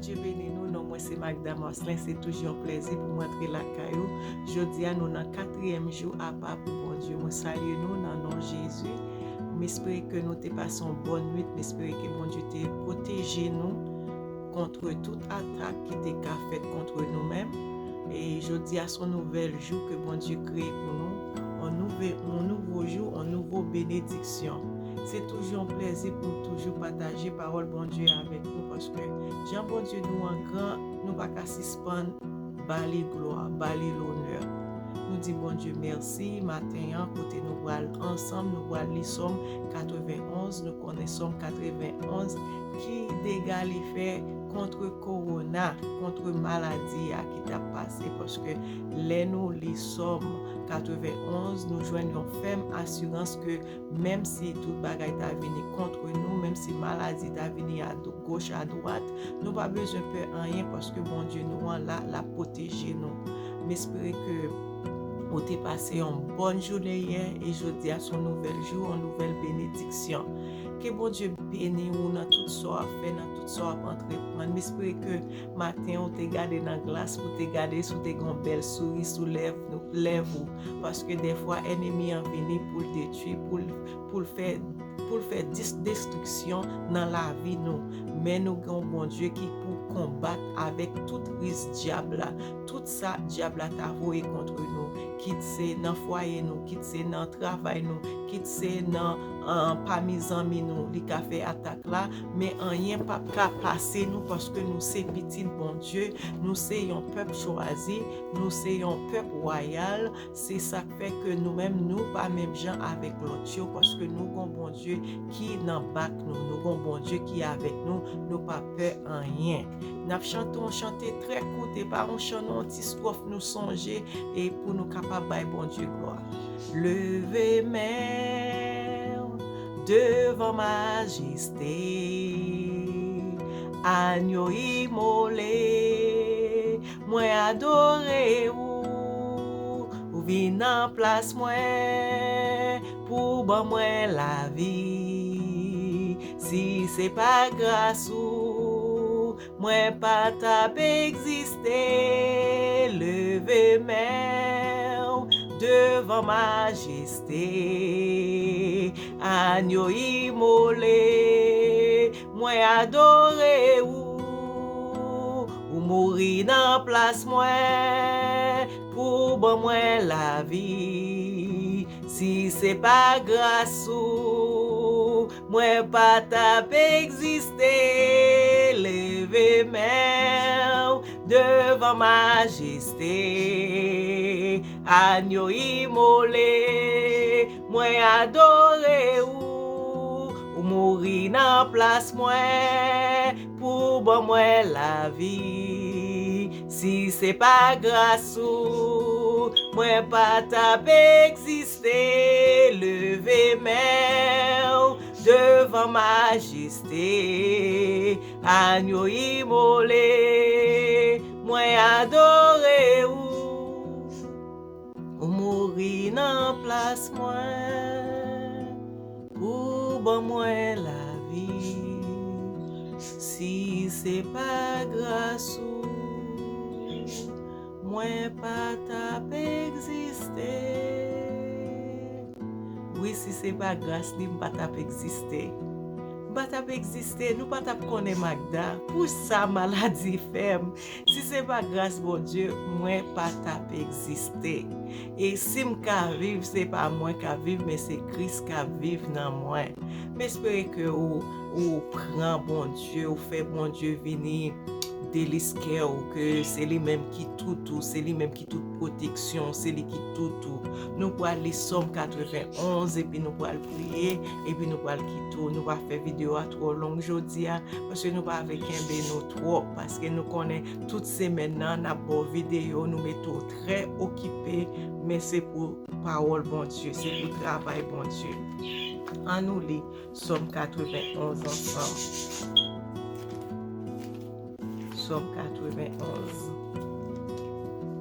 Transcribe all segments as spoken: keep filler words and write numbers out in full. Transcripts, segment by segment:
Bondye beni nou, non mwen se Magda Marcelin, se toujou yon plèzi pou mwen antre lakay ou. Jodi a nou nan katriyèm jou apa pou Bondye. Mwen salye nou nan non Jezi. M espere ke nou te pase yon bòn nwit, m espere ke Bondye te pwoteje nou kont tout atak ki te ka fèt kont nou menm. E jodi a se yon nouvèl jou ke Bondye kreye pou nou, yon nouve, yon nouvo jou, yon nouvo benediksyon. Se toujou yon plèzi pou m toujou pataje pawòl Bondye avèk nou, paske jan Bondye nou an gran, nou pa ka sispann ba li glwa, ba li lonè. Nou di Bondye mèsi maten an, kote nou pral ansanm, nou pral li Sòm katrevenn onz, nou konnen Sòm katrevenn onz, ki dega li fè kont kowona, kont maladi a ki t ap pase, paske lè nou li Sòm katrevenn onz, nou jwenn yon fèm asirans ke menm si tout bagay ta vini kont nou, menm si maladi ta vini a goch, a dwat, nou pa bezwen pè anyen, paske Bondye nou an la, l ap pwoteje nou. M espere ke ou te pase yon bòn jounen yè, e jodi a se yon nouvèl jou, yon nouvèl benediksyon. Ke Bondye beni ou nan tout sa w ap fè, nan tout sa w ap antreprann. M espere ke maten ou te gade nan glas, ou te gade si w te gen yon bèl souri sou lèv, lèv ou. Paske dèfwa ènmi an vini pou l detwi, pou l, pou l fè, pou l fè dis-, destriksyon nan lavi nou. Men nou gen yon Bondye ki pou konbat avèk tout ris dyab la, tout sa dyab la ta voye kont nou, kit se nan fwaye nou, kit se nan travay nou, kit se nan, an, pami zanmi nou, li ka fè atak la, men anyen p ap ka pase nou, paske nou se pitit Bondye, nou se yon pèp chwazi, nou se yon pèp wayal. Se sa k fè ke nou menm, nou pa menm jan avèk lòt yo, paske nou gon Bondye ki nan bak nou, nou gon Bondye ki avèk nou, nou pa pè anyen. N ap chante yon chante trè kout, e pa yon chan non, yon ti stwòf nou sonje, e pou nou kapab bay Bondye glwa. Leve men w devan majeste, anyo imole, mwen adore ou, ou vin nan plas mwen pou ban mwen lavi. Si se pa gras ou, mwen pa t ap egziste. Leve men w devan majeste, anyo imole, mwen adore ou. Ou mouri nan plas mwen pou ban mwen lavi. Si se pa gras ou, mwen pa t ap egziste. Leve men w devan majeste, anyo imole, mwen adore ou. Ou mouri nan plas mwen pou ban mwen lavi. Si se pa gras ou, mwen pa t ap egziste. Leve men w devan majeste, anyo imole, mwen adore ou. Ou mouri nan plas mwen pou ban mwen lavi. Si se pa gras ou, mwen pa t ap egziste. Wi, si se pa gras li, m pa t ap egziste. M pa t ap egziste, nou pa t ap konnen Magda. Pou sa maladi fè m. Si se pa gras Bondye, mwen pa t ap egziste. E si m ka viv, se pa mwen k ap viv, men se Kris k ap viv nan mwen. M espere ke ou, ou pran Bondye, ou fè Bondye vini delis kè w, ke se li menm ki tout ou, se li menm ki tout pwoteksyon, se li ki tout ou. Nou pral li Sòm katrevenn onz, epi nou pral priye, epi nou pral kite w. Nou pa fè videyo a twò long jodi a, paske nou pa vle kenbe nou twòp, paske nou konnen tout semèn nan, n ap ba w videyo, nou mete w trè okipe, men se pou pawòl Bondye, se pou travay Bondye. An nou li Sòm katrevenn onz ansanm. Sòm katrevenn onz.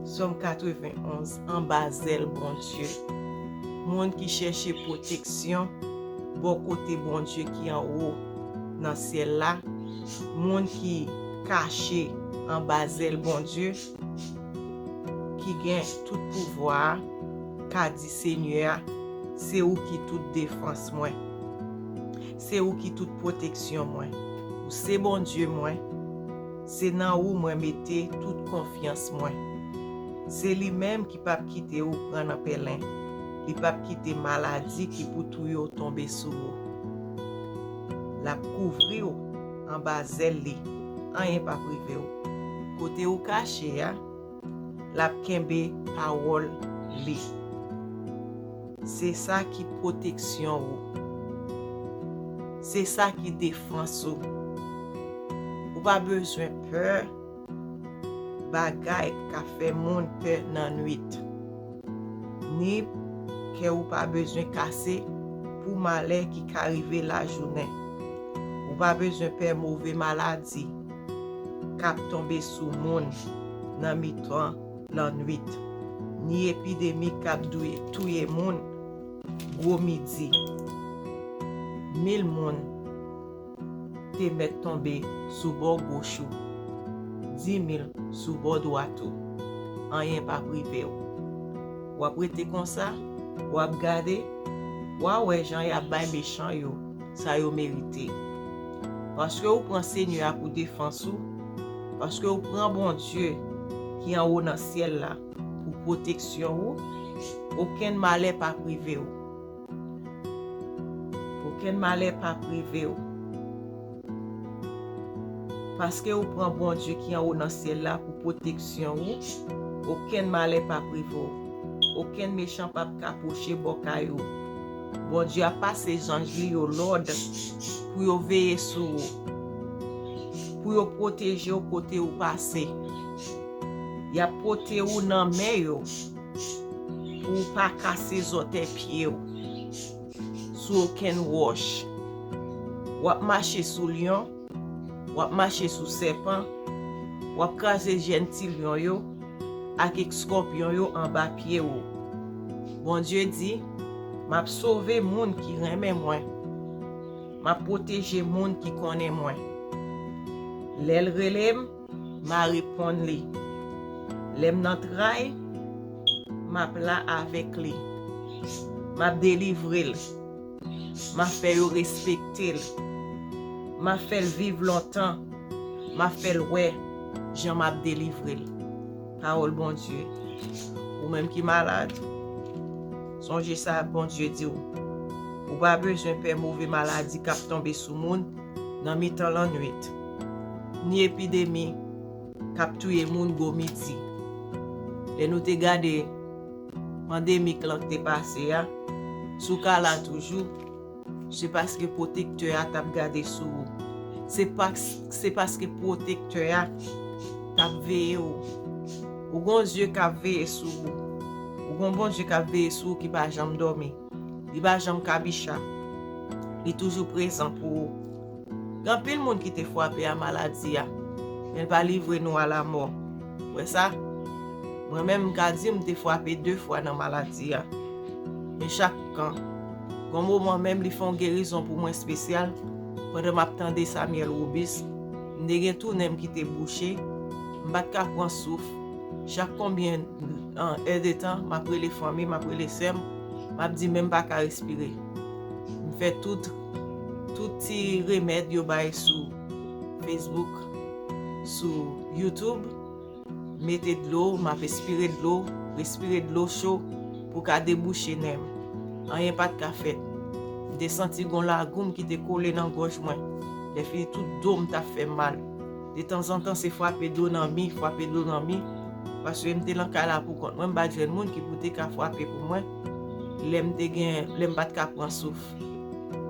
Sòm katrevenn onz, anba zèl Bondye. Moun ki chèche pwoteksyon bò kote Bondye ki anwo nan syèl la, moun ki kache anba zèl Bondye ki gen tout pouvwa a, ka di Senyè a, se ou ki tout defans mwen. Se ou ki tout pwoteksyon mwen. Ou se Bondye mwen. Se nan ou mwen mete tout konfyans mwen. Se li menm ki p ap kite w pran nan pèlen. Li p ap kite maladi ki pou touye w tonbe sou ou. L ap kouvri w anba zèl li. Anyen p ap rive w. Kote ou kache a, l ap kenbe pawòl li. Se sa ki pwoteksyon ou. Se sa ki defans ou. Ou pa bezwen pè bagay k ap fè moun pè nan nwit. Ni kè ou pa bezwen kase pou malè ki ka rive lajounen. Ou pa bezwen pè move maladi k ap tonbe sou moun nan mitan lannwit, ni epidemi k ap dwe touye moun gwo midi. Mil moun te mèt tonbe sou bò goch ou, di mil sou bò dwat ou. Anyen p ap rive w. W ap rete konsa, w ap gade, w a wè jan y ap bay mechan yo sa yo merite. Paske ou pran Senyè a pou defans ou, paske ou pran Bondye ki anwo nan syèl la pou pwoteksyon ou, okenn malè p ap rive w. Okenn malè p ap rive w. Paske ou pran Bondye ki anwo nan syèl la pou pwoteksyon ou, okenn malè p ap rive w. Okenn mechan p ap ka pwoche bò kay ou. Bondye ap pase zanj li yo lòd pou yo veye sou ou, pou yo pwoteje w kote ou pase. Y ap pote ou nan men yo pou w pa kase zòtèy pye w sou okenn wòch. W ap mache sou lyon, w ap mache sou sèpan, w ap kraze jèn ti lyon yo ak eskòpyon yo anba pye w. Bondye di, m ap sove moun ki renmen mwen. M ap pwoteje moun ki konnen mwen. Lè l rele m, m a reponn li. Lè m nan tray, m ap la avèk li. M ap delivre l. M ap fè yo respekte l. M ap fè l viv lontan. M ap fè l wè jan m ap delivre l. Pawòl Bondye. Ou menm ki malad, sonje sa Bondye di w. Ou pa bezwen pè move maladi k ap tonbe sou moun nan mitan lannwit, ni epidemi k ap touye moun gwo midi. Lè nou te gade pandemik lan k te pase a, si w ka la toujou, se paske pwotektè a t ap gade sou ou. Se pas-, se paske pwotektè a t ap veye w. Ou gon zye k ap veye sou ou. Ou gon Bondye k ap veye sou ou ki pa janm dòmi. Li pa janm kabicha. Li toujou prezan pou ou. Gen anpil moun ki te frape a maladi a, men l pa livre nou a lamò. Ou wè sa? Mwen menm, m ka di m te frape de fwa nan maladi a. Men chak kan, gon moman menm li fè yon gerizon pou mwen espesyal. Pandan m ap tande Samuel Robis, m te gen tou nen m ki te bouche, m pa t ka pran souf. Chak konbyen an, èdtan, m ap rele fanmi m, m ap rele sè m, m ap di men m pa ka respire. M fè tout, tout ti remèd yo bay sou Facebook, sou YouTube, mete dlo, m ap espire dlo, respire dlo cho pou ka debouche nen m. Anyen pa t ka fèt. M te santi gon lagoum ki te kole nan gòj mwen. Lèfini tout do m t ap fè m mal. Detanzantan se frape do nan mi, frape do nan mi. Paske m te lan kay la pou kont mwen, m pa t jwenn moun ki pou te ka frape pou mwen. Lè m te gen, lè m pa t ka pran souf.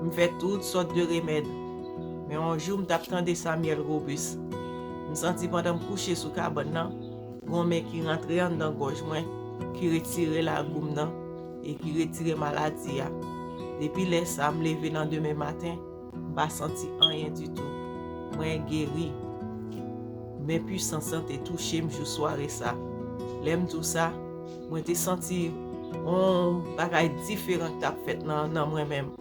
M fè tout sòt de remèd. Men yon jou m t ap tande Samuel Robis. M santi pandan m kouche sou kabann nan, gon men ki rantre anndan gòj mwen, ki retire lagoum nan e ki retire maladi a. Depi lè sa, m leve nan demen maten, m pa santi anyen ditou. Mwen geri. Men pwisans lan te touche m jou sware sa. Lè m di w sa, mwen te santi yon bagay diferan k t ap fèt nan, nan mwen menm.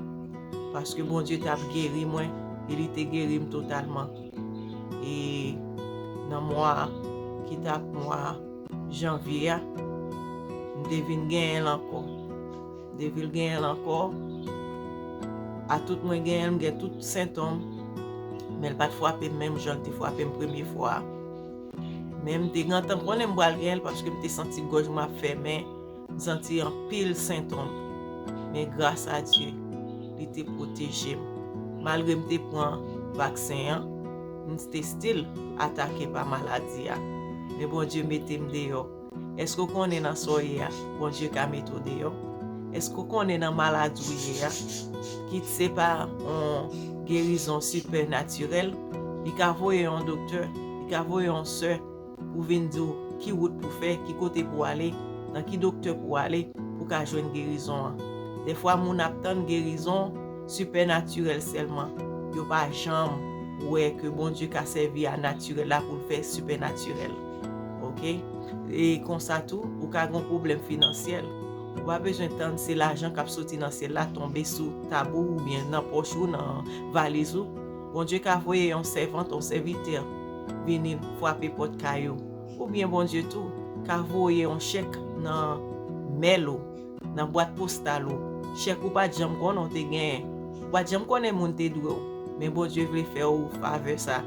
Paske Bondye t ap geri mwen e li te geri m totalman. E nan mwa ki t ap mwa janvye a, m te vin genyen l ankò. M te vin genyen l ankò. Atout mwen genyen l, m gen tout sentòm, men l pa t frape m menm jan l te frape m premye fwa a. Men m te gentan konnen m pral genyen l paske m te santi gòj mwen ap fèmen, m santi anpil sentòm. Men gras a Dye, li te pwoteje m. Malgre m te pran vaksen an, m te still atake pa maladi a. Men Bondye mete m deyò. Èske w konnen nan sa w ye a, Bondye ka mete w deyò? Èske w konnen nan maladi w ye a, kit se pa yon gerizon sipènatirèl, li ka voye yon doktè, li ka voye yon sè pou vin di w ki wout pou fè, ki kote pou ale, nan ki doktè pou ale, pou ka jwenn gerizon an. Dèfwa moun ap tann gerizon sipènatirèl sèlman. Yo pa janm wè ke Bondye ka sèvi a natirèl la pou l fè sipènatirèl. Oke? E konsa tou, ou ka gen yon pwoblèm finansyèl. Ou pa bezwen tann se lajan k ap soti nan syèl la tonbe sou tab ou oubyen nan pòch ou, nan valiz ou. Bondye ka voye yon sèvant, yon sèvitè vini frape pòt kay ou. Oubyen Bondye tou ka voye yon chèk nan mèl ou, nan bwat postal ou. Chèk ou pa t janm konnen w te genyen. Ou pa t janm konnen moun te dwe w. Men Bondye vle fè w favè sa.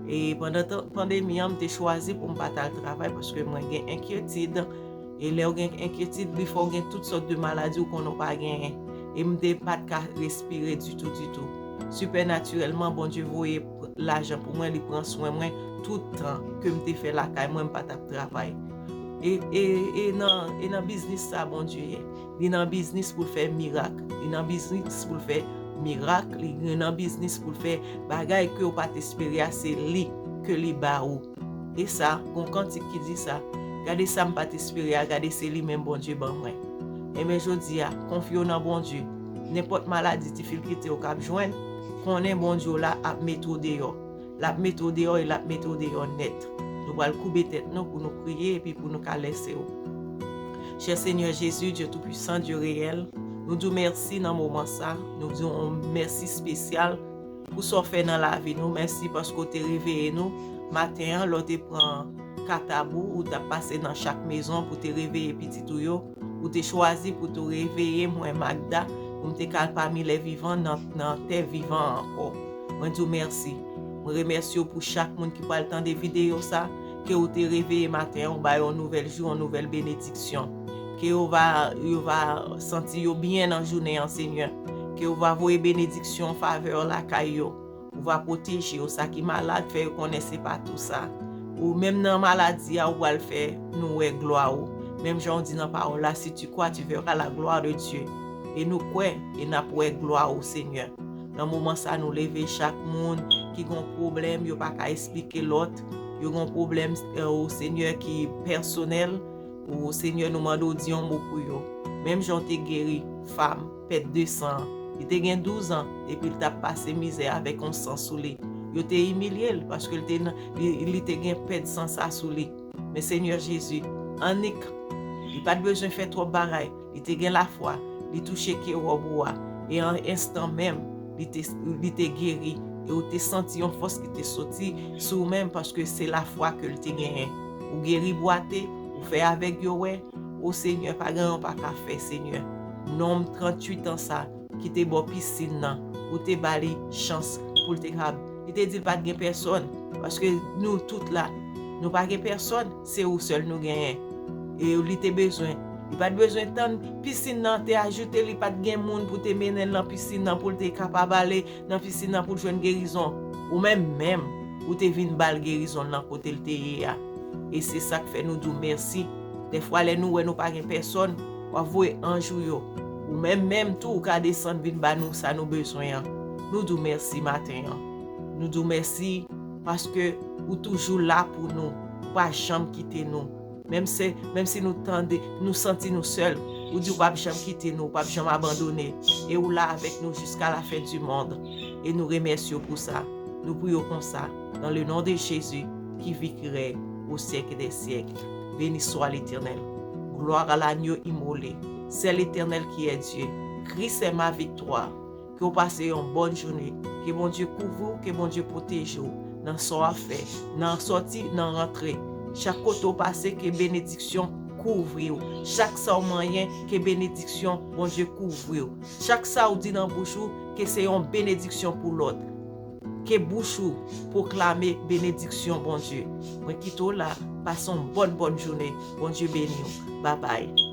E pandan tan, pandemi an, m te chwazi pou m pa t al travay paske mwen gen enkyetid. E lè w gen enkyetid, li fè w gen tout sòt de maladi ou konnen w pa genyen. E m te pa t ka respire ditou, ditou. Sipènatirèlman, Bondye voye pr-, lajan pou mwen, li pran swen mwen tout tan ke m te fè lakay mwen, m pa t ap travay. E, e, e nan, e nan biznis sa Bondye ye. Li nan biznis pou l fè mirak. Li nan biznis pou l fè mirak. Li nan biznis pou l fè bagay ke w pa t espere a, se li ke li ba ou. E sa, gon kantik ki di sa. Gade sa m pa t espere a, gade se li menm Bondye ban mwen. Enben jodi a, konfye w nan Bondye. Nenpòt maladi, difikilte w k ap jwenn, konnen Bondye w la ap mete w deyò. L ap mete w deyò e l ap mete w deyò nèt. Nou pral koube tèt nou pou nou priye epi pou nou ka lèse w. Chè Senyè Jezi, Dye Toupisan, Dye Reyèl, nou di w mèsi nan moman sa. Nou di w yon mèsi espesyal pou sa w fè nan lavi nou. Mèsi paske w te reveye nou maten an, lè w te pran katab ou, ou t ap pase nan chak mezon pou te reveye pitit ou yo. Ou te chwazi pou te reveye mwen, Magda, pou m te ka al pami lè vivan nan, nan tè vivan an ankò. Mwen di w mèsi. Mwen remèsye w pou chak moun ki pral tande videyo sa, ke ou te reveye maten an, ou ba yo yon nouvèl jou, yon nouvèl benediksyon. Ke yo va, yo va santi yo byen nan jounen an, Senyè. Ke ou va voye benediksyon, favè lakay yo. Ou va pwoteje yo, sa ki malad, fè yo konnen se pa tou sa. Ou menm nan maladi a, ou pral fè nou wè glwa ou. Menm jan w di nan pawòl la, si tu crois, tu verras la gloire de Dieu. E nou kwè, e n ap wè glwa ou, Senyè. Nan moman sa, nou leve chak moun ki gon pwoblèm, yo pa ka esplike lòt. Yo gon pwoblèm, eh, o Senyè, ki pèsonèl. O Senyè, nou mande w di yon mo pou yo. Menm jan w te geri fanm pèt de san an. Li te gen douz an, epi l t ap pase mizè avèk yon san sou li. Yo te imilye l, paske l te nan, li, li te gen pèt san sa sou li. Men Senyè Jezi, annik, li pa t bezwen fè twòp bagay. Li te gen lafwa, li touche ke wòb ou a, e an enstan menm, li te, li te geri, e ou te santi yon fòs ki te soti sou ou menm, paske se lafwa ke l te genyen. Ou geri bwate, ou fè avèg yo wè. O Senyè, pa gen yon pa ka fè, Senyè. Nonm tranntuit an sa, ki te bò pisin nan, ou te ba li chans pou l te ka, li te di l pa t gen pèsòn, paske nou tout la, nou pa gen pèsòn, se ou sèl nou genyen. E li te bezwen, li pa t bezwen tann pisin nan te ajoute, li pa t gen moun pou te mennen l nan pisin nan, pou l te kapab ale nan pisin nan pou l jwenn gerizon. Ou menm menm, ou te vin ba l gerizon l nan kote l te ye a. E se sa k fè nou di w mèsi. Dèfwa, lè nou wè nou pa gen pèsòn, w ap voye anj ou yo. Ou menm menm tou, ou ka desann vin ba nou sa nou bezwen an. Nou di w mèsi maten an. Nou di w mèsi paske ou toujou la pou nou. Ou pa janm kite nou. Menm se, menm si nou tande, nou santi nou sèl, ou di w p ap janm kite nou, ou p ap janm abandone. E ou la avèk nou jiska la fen di mond. E nou remèsye w pou sa. Nou priye w konsa, dans le nom de Jésus, qui vit, qui règne au siècle des siècles. Béni soit l'Éternel. Gloire à l'agneau immolé. C'est l'Éternel qui est Dieu. Christ est ma victoire. Ke w pase yon bòn jounen. Ke Bondye kouvri w, ke Bondye pwoteje w. nan sa w ap fè, nan sòti, nan rantre. Chak kote w pase, ke benediksyon kouvri w. Chak sa w manyen, ke benediksyon Bondye kouvri w. Chak sa w di nan bouch ou, ke se yon benediksyon pou lòt. Ke bouch ou pwoklame benediksyon Bondye. Mwen kite w la, pase yon bòn, bòn jounen. Bondye beni w. Babay.